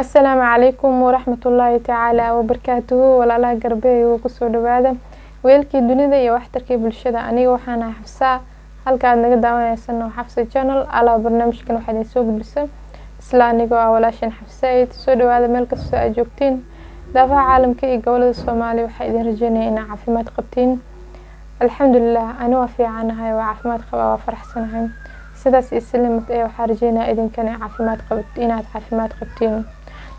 Asalaamu calaykum waraxmatullaahi tacaala wabarakaatuhu. Walaalaha garbeeyga, kusoo dhawaada weelkii dunida iyo waxtarkii bulshada. Aniga waxaan ahay Xafsaa, halka aad naga daawanaysan oo Xafsa Channel. Alaa barnaamijkan waxaa idin soo gudbisa isla anigoo ah walaashan Xafsa Aid. Soo dhawaada meel kastoo aad joogtiin daafaha caalamka iyo gobolada Soomaaliya. Waxaa idin rajeynaya inaa caafimaad qabtiin. Alxamdulilah, ani waa fiicanahay, waa caafimaad qabaa, waa faraxsanahay. Sidaas iyo silimad ee waxaa rajeynaya idinkana caafimaad qab inaad caafimaad qabtiin.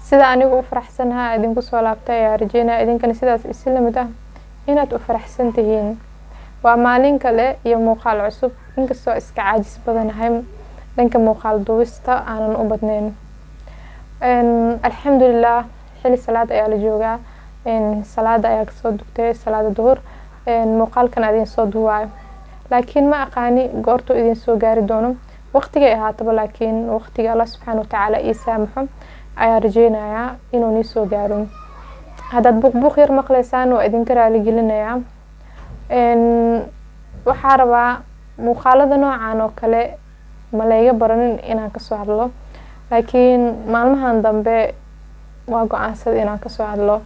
Sida anigu u faraxsanaha idinku soo laabtay ayaa rajeynaya idinkana sidaas isi lamid ah inaad u faraxsan tihiin. Waa maalin kale iyo muuqaal cusub. Inkastoo iska caajis badanahay, dhanka muuqaal duubista aanan u badnayn. Alxamdulilah, xili salaad ayaa la joogaa, salaada ayaa kasoo dugtay, salaada duhur. Muuqaalkan idin soo duuwaayo, laakiin ma aqaani goortuu idin soo gaari doono, waqtigay ahaataba, laakiin waqtiga Allah subxaana watacaala ii saamaxo ayaa rajeynayaa inuu nii soo gaaro. Haddaad buuqbuuq yar maqlaysaan, waa idinka raaligelinayaa. Waxaa rabaa muuqaalada noocan oo kale ma layga baranin inaan kasoo hadlo, laakiin maalmahan dambe waa go-aansaday inaan kasoo hadlo.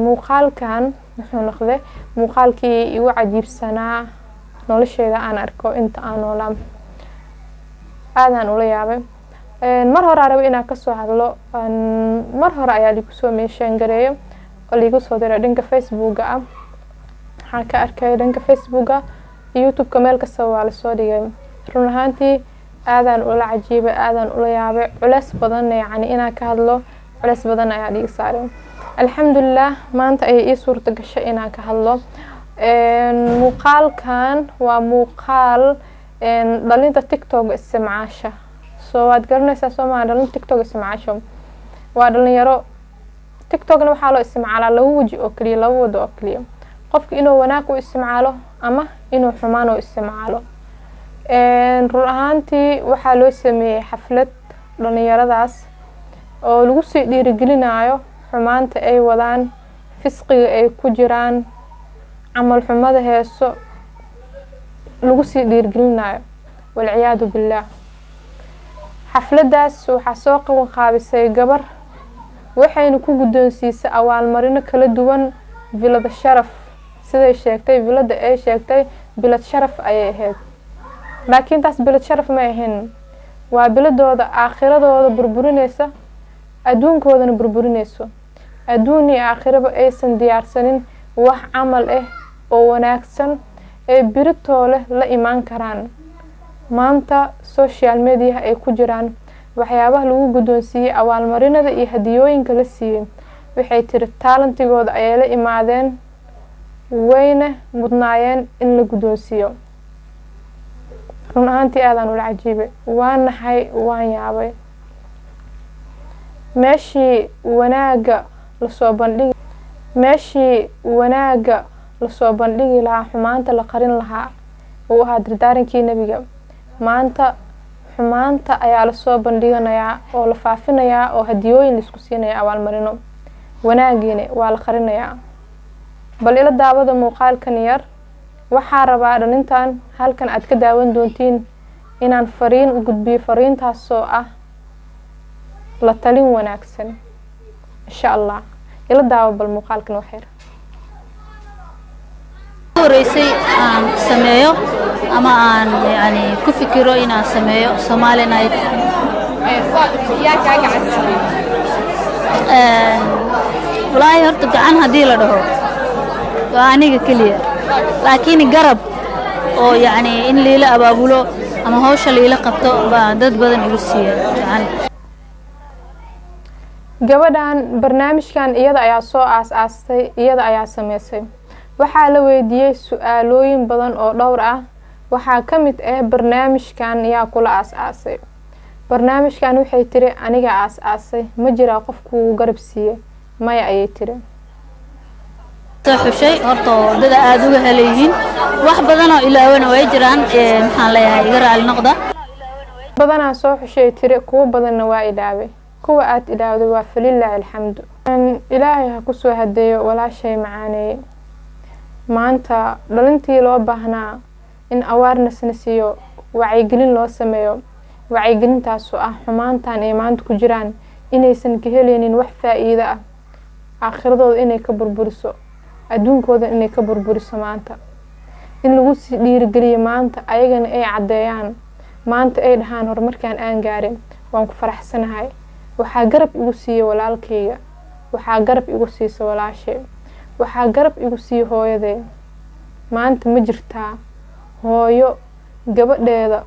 Muuqaalkan wuxuu noqday muuqaalkii igu cajiibsanaa nolosheeda aan arko inta aan noolaa. Aadaan ula yaabay. Mar hore aa raba inaan kasoo hadlo, mar hore ayaa liigu soo meeshaan gareeyo oo liigu soo diray dhanka Facebooka ah. Waxaan ka arkay dhanka Facebooka iyo YouTube-ka, meel kastaba waa lasoo dhigay. Run ahaantii aadaan ula cajiibay, aadaan ula yaabay. Culeys badan, yacni inaan ka hadlo culeys badan ayaa dhiga saaray. Alxamdulilah, maanta ayay ii suurta gashay inaan ka hadlo. Muuqaalkan waa muuqaal dhalinta TikTok isticmaasha. Soo waad garanaysaa soo maa? Dhalinta TikTok isticmaasho waa dhalinyaro. TikTokna waxaa loo isticmaalaa laba waji oo keliya, laba wado oo keliya: qofka inuu wanaag u isticmaalo ama inuu xumaan u isticmaalo. Run ahaantii waxaa loo sameeyey xaflad dhalinyaradaas oo lagu sii dhiirigelinayo xumaanta ay wadaan, fisqiga ay ku jiraan, camal xumada heeso lagu sii dhiirigelinayo, walciyaadu billaah. Xafladaas waxaa soo qaban qaabisay gabar, waxayna ku guddoonsiisay abaalmarino kala duwan, vilada sharaf. Siday sheegtay, vilada ay sheegtay bilad sharaf ayay ahayd, laakiin taas bilad sharaf ma ahayn. Waa biladooda aakhiradooda burburineysa, adduunkoodana burburineyso. Adduun iyo aakhiraba aysan diyaarsanin wax camal ah oo wanaagsan ee biritoole la imaan karaan. Maanta social mediaha ay ku jiraan, waxyaabaha lagu guddoonsiiyey abaalmarinada iyo hadiyooyinka la siiyey, waxay tiri taalantigooda ayay la imaadeen, wayna mudnaayeen in la guddoonsiiyo. Run ahaantii aadaan ula cajiibay, waan naxay, waan yaabay. Meeshii wanaagga lasoo bandhigi, meeshii wanaagga lasoo bandhigi lahaa, xumaanta la qarin lahaa, uu ahaa dardaarankii Nebiga. Maanta xumaanta ayaa lasoo bandhiganayaa oo la faafinayaa oo hadiyooyin laisku siinaya, abaalmarino. Wanaagiina waa la qarinayaa. Bal ila daawada muuqaalkan yar. Waxaa rabaa dhalintan halkan aad ka daawan doontiin inaan fariin u gudbiyo, fariintaasoo ah la talin wanaagsan, insha Allah. Ila daawo bal muuqaalkan wax yar. Horeysay aan sameeyo ama aan yani ku fikiro inaan sameeyo Somali Night. Yaa kaa gacan siiyey? Walaahi, horta gacan haddii la dhaho waa aniga keliya, laakiin garab oo yacni in liila abaabulo ama hawsha liila qabto baa dad badan igu siiya gacan. Gabadhan barnaamijkan iyada ayaa soo aas-aastay, iyada ayaa sameysay. Waxaa la weydiiyey su-aalooyin badan oo dhowr ah. Waxaa ka mid ah: barnaamijkan yaa kula aas-aasay barnaamijkan? Waxay tiri: aniga aas-aasay. Ma jiraa qof kugu garab siiyey? Maya, ayay tiri. Soo xushay horta oo dada aada uga helayihiin, wax badanoo ilaawana way jiraan. Maxaan leeyahay, iga raali noqda. Badanaa soo xushay tiri, kuwo badanna waa ilaaway. Kuwa aad ilaawday waa falilaahi alxamdu. Ilaahay ha kusoo hadeeyo walaashay macaaneeye. Maanta dhalintii loo baahnaa in awareness-na siiyo, wacyigelin loo sameeyo, wacyigelintaasoo ah xumaantan ay maanta ku jiraan. Inaysan ka helaynin wax faa-iido ah, aakhiradooda inay ka burburiso, adduunkooda inay ka burburiso. Maanta in lagu sii dhiirigeliyo, maanta ayagana ay caddeeyaan, maanta ay dhahaan horumarkan aan gaarin waan ku faraxsanahay, waxaa garab igu siiyey walaalkayga, waxaa garab igu siisa walaashay, waxaa garab igu siiyey hooyaday. Maanta ma jirtaa hooyo gabadheeda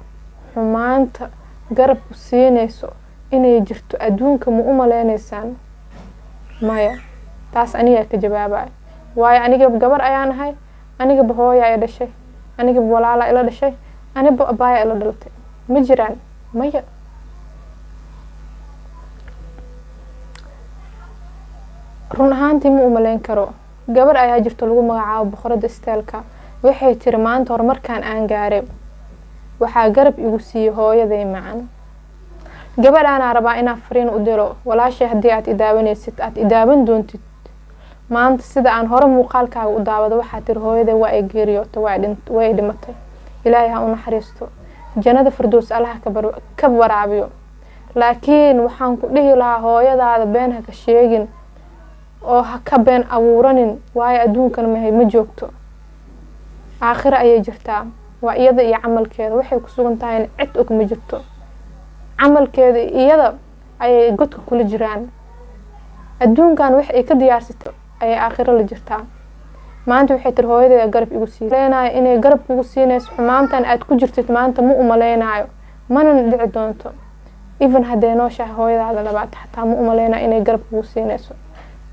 xumaanta garab ku siinayso inay jirto adduunka? Ma u maleynaysaan? Maya, taas anigaa ka jawaabaya, waayo aniga gabar ayaan ahay, anigaba hooya i dhashay, anigaba walaalaa ila dhashay, aniba abaaya ila dhalatay. Ma jiraan? Maya. Run ahaantii ma umaleyn karo. Gabar ayaa jirto lagu magacaabo Boqorada Isteelka. Waxay tiri, maanta horumarkan aan gaaray waxaa garab igu siiyey hooyaday macan. Gabadhaanaa rabaa inaa fariin u diro. Walaashay, haddii aad idaawanaysid, aada idaawan doontid, maanta sida aan hore muuqaalkaaga u daawado, waxaa tiri hooyaday waa ay geeriyootay, way dhimatay. Ilaahay ha u naxariisto, jannada fardows Allaha ka waraabiyo. Laakiin waxaan ku dhihi lahaa, hooyadaada been ha ka sheegin oo ha ka been abuuranin, waayo adduunkan mahay ma joogto, aakhiro ayay jirtaa. Waa iyada iyo camalkeeda waxay ku sugan tahayna cid og ma jirto. Camalkeeda iyada ayay godka kula jiraan. Adduunkan wax ay ka diyaarsatay ayay aakhiro la jirtaa. Maanta waxay tiri hooyadeeda garab igu sii leenaayo. Inay garab kugu siinayso xumaantan aad ku jirtid maanta ma umaleynayo, mana dhici doonto. Even haddee nooshahay hooyadaada labaad xataa, ma umaleynayo inay garab kugu siinayso,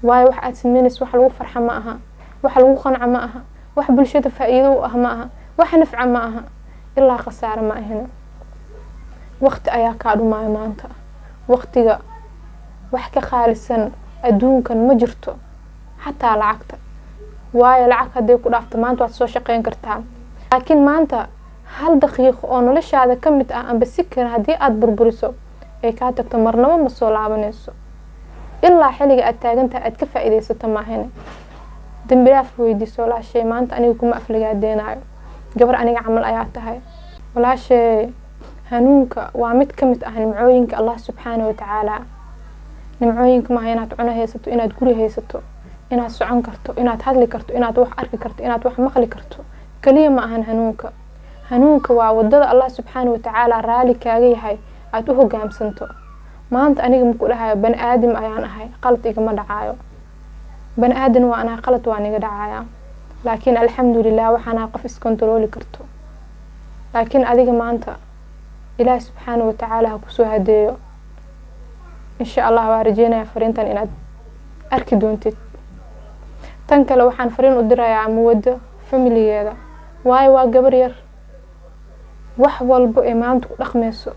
waayo wax aad sameynayso wax lagu farxa ma aha, wax lagu qanca ma aha, wax bulshada faa-iido u ah ma aha, wax nafca ma aha, ilaa khasaare ma ahina. Waqti ayaa kaa dhumaayo maanta. Waqtiga wax ka qaalisan adduunkan ma jirto, xataa lacagta, waayo lacag hadday ku dhaafto maanta waad soo shaqeyn kartaa, laakiin maanta hal daqiiqo oo noloshaada ka mid ah amba si kale haddii aada burburiso ay kaa tagto, marnabo ma soo laabanayso, ilaa xilliga aad taagantahay aad ka faa-iideysato maahine. Dambi dhaaf weydiiso walaashay. Maanta aniga kuma aflagaadeenaayo, gabar aniga camal ayaa tahay walaashay. Hanuunka waa mid ka mid ah nimcooyinka Allah subxaana watacaala. Nimcooyinka maaha inaad cuno haysato, inaad guri haysato, inaad socon karto, inaad hadli karto, inaad wax arki karto, inaad wax maqli karto kaliya ma ahan hanuunka. Hanuunka waa wadada Allah subxaana watacaala raali kaaga yahay aada u hogaamsanto. Maanta aniga maku dhahayo bani aadam ayaan ahay qalad igama dhacaayo. Bani aadan waa anahay, qalad waan iga dhacayaa, laakiin alxamdulilah waxaan ahay qof iskontarooli karto. Laakiin adiga maanta Ilaahi subxaana watacaala ha kusoo hadeeyo, insha Allah. Waa rajeynaya fariintan inaad arki doontid. Tan kale waxaan fariin u dirayaa Muwado familigeeda, waayo waa gabar yar. Wax walbo ee maanta ku dhaqmayso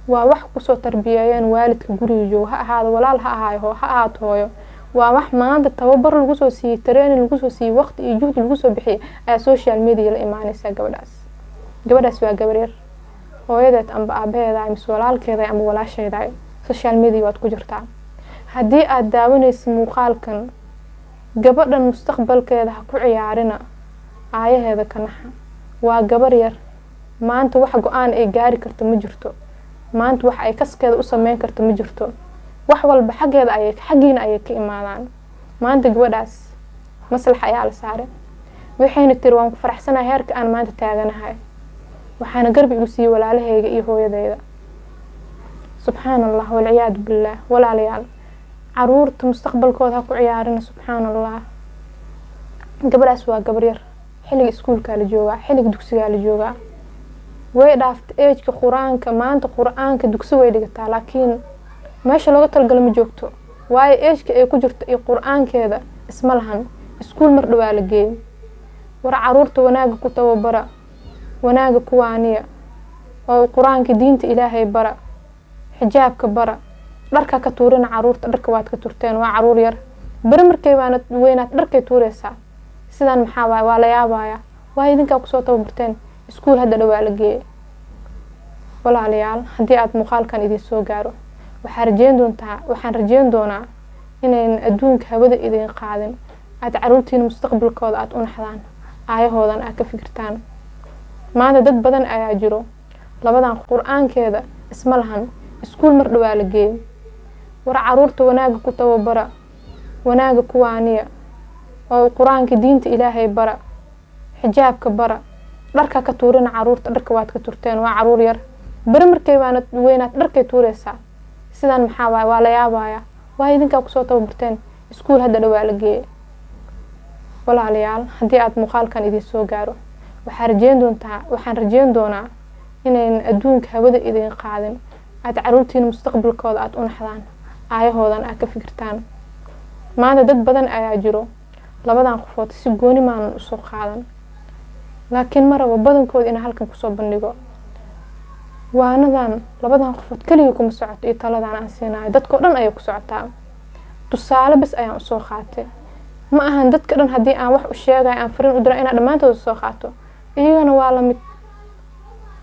waa wax kusoo tarbiyeeyeen waalidka guriga joogo, ha ahaado walaal, ha ahaayo, ha ahaato hooyo. Waa wax maanta tababar lagu soo siiyey, training lagu soo siiyey, waqti iyo juhdi lagu soo bixiyey ayaa social media la imaaneysaa gabadhaas. Gabadhaas waa gabar yar. Hooyadeed amba aabaheeda mise walaalkeeda amba walaasheeda, social media waad ku jirtaa. Haddii aada daawanaysa muuqaalkan, gabadhan mustaqbalkeeda ha ku ciyaarina, aayaheeda ka naxa. Waa gabar yar. Maanta wax go-aan ay gaari karto ma jirto, maanta wax ay kaskeeda u sameyn karto ma jirto. Wax walba xaggeeda ayay, xaggiina ayay ka imaadaan. Maanta gabadhaas maslax ayaa la saaray. Waxayna tiri, waan ku faraxsanahay heerka aan maanta taaganahay, waxaana garab igu siiyey walaalahayga iyo hooyadeyda. Subxaan Allah, walciyaadu billaah. Walaalayaal, caruurta mustaqbalkooda ha ku ciyaarina. Subxaan Allah, gabadhaas waa gabar yar. Xilliga iskuulkaa la joogaa, xilliga dugsigaa la joogaa, way dhaaftay age-ka qur-aanka. Maanta qur-aanka dugsi way dhigataa, laakiin meesha looga talagalo ma joogto, waayo age-ka ay ku jirto iyo qur-aankeeda isma lahan. Iskuul mar dhawaa la geeyay. War caruurta wanaaga ku tababara, wanaaga ku waaniya, oo qur-aanka diinta Ilaahay bara, xijaabka bara, dharka ka tuurina caruurta. Dharka waad ka turteen, waa caruur yar. Beri markay waana weynaad dharkay tuureysaa. Sidaan maxaa waay? Waa la yaabaya, waa idinkaa kusoo tababarteen. Iskuul hadda dhawaa la geeyay. Walaalayaal, haddii aada muuqaalkan idin soo gaaro, waxaa rajeyn doontaa, waxaan rajeyn doonaa inayn adduunka hawada idin qaadin, aada caruurtiina mustaqbalkooda aada u naxdaan, aayahoodan aad ka fikirtaan. Maanta dad badan ayaa jiro labadan qur-aankeeda isma lahan. Iskuul mar dhawaa la geeyay. War caruurta wanaaga ku tababara, wanaaga ku waaniya, oo qur-aanka diinta Ilaahay bara, xijaabka bara, dharka ka tuurina caruurta. Dharka waad ka turteen, waa caruur yar, beri markay waana weynaad dharkay tuureysaa. Sidaan maxaa waay? Waa la yaabaya, waa idinkaa kusoo tababarteen. Iskuul hadda dhowaa la geeyay. Walaalayaal, haddii aada muuqaalkan idin soo gaaro, waxaa rajeyn doontaa, waxaan rajeyn doonaa inayn adduunka hawada idin qaadin, aada caruurtiina mustaqbalkooda aada u naxdaan, aayahoodan aad ka fikirtaan. Maanta dad badan ayaa jiro. Labadan qofood si gooni maanan usoo qaadan, laakiin ma rabo badankooda inaan halkan kusoo bandhigo. Waanadan labadan qofood keliga kuma socoto, iyo taladan aan siinayo dadkao dhan ayay ku socotaa. Tusaale bas ayaan usoo qaatay, ma ahan dadka dhan. Haddii aan wax u sheegayo, aan fariin u dira, inaan dhammaantooda soo qaato, iyagana waa lamid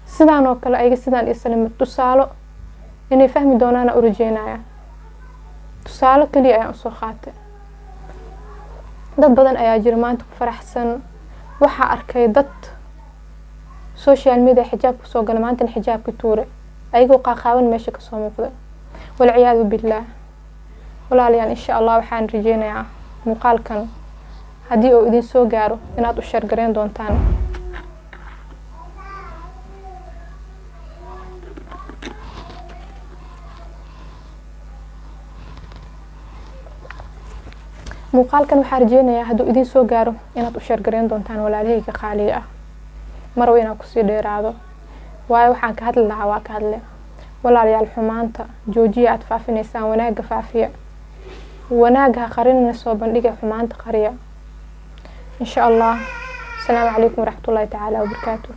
sidaan oo kale, ayaga sidaan iyo salimad. Tusaalo inay fahmi doonaana u rajeynaya. Tusaale keliya ayaan usoo qaatay. Dad badan ayaa jira maanta ku faraxsan. Waxaa arkay dad social media xijaab kusoo gala, maantana xijaabka tuure, ayagoo qaaqaaban meesha kasoo muuqda, walciyaadu billaah. Walaalayaal, insha Allah waxaan rajeynayaa muuqaalkan haddii uu idin soo gaaro inaad u share gareyn doontaan. Muuqaalkan waxaa rajeynayaa hadduu idin soo gaaro inaad u share gareyn doontaan walaalahayga qaaliga ah. Marwa inaan kusii dheeraado waayo waxaan ka hadli lahaa waa ka hadle. Walaalayaal, xumaanta joojiya aada faafinaysaan, wanaagga faafiya, wanaagga ha qarinina, soo bandhiga, xumaanta qariya, insha Allah. Asalaamu calaykum waraxmatullaahi tacaala wabarakaatuh.